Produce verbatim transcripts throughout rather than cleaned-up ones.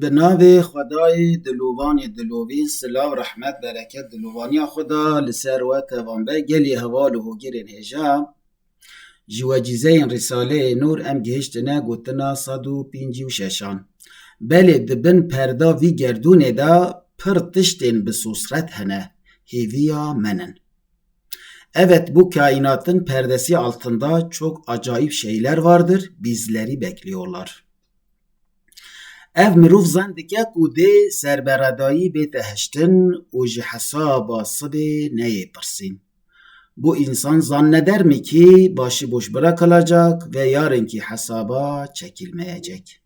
Bi navê Xwedayê dilovanê dilovîn, silav, rehmet, bereket, dilovaniya Xweda li ser we tevan be, gelî heval û hogirên hêja. Ji wecîzeyên Rîsaleyê Nûr em gihiştine gotina sed û pêncî û şeşan. Belê di bin perda vî gerdûnê de pir tiştên bi sosret hene, hêviya me nin. Evet, bu kainatın perdesi altında çok acayip şeyler vardır, bizleri bekliyorlar. Ev mirov zan dike ku dê serberedayî bête hiştin û ji hesaba sibê neyê pirsîn. Bu insan zanneder mi ki başıboş bırakılacak ve yarınki hesaba çekilmeyecek?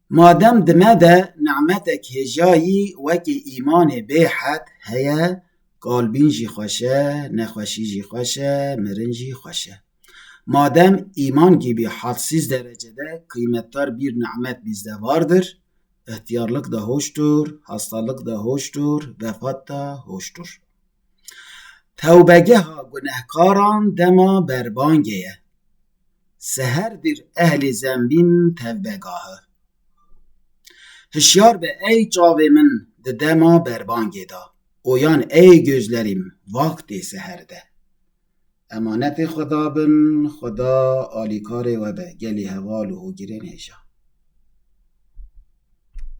Madem di me de nimetek hêjayî wekî îmanê bêhed heye, kalbîn jî xweş e, nexweşî jî xweş e, mirin jî xweş e. Madem iman gibi hadsiz derecede kıymetdar bir nimet bizde vardır, ihtiyarlık da hoştur, hastalık da hoştur, vefat da hoştur. Tewbegeha gunehkaran dema berbangê ye. Seherdir ehlê zembîn tevbegahı. Hişyar be ey çavê min di dema berbangê de. Oyan ey gözlerim vaktê seherde. Emanetê Xweda bin, Xweda alîkarê we be, gelî heval û hogirên hêja.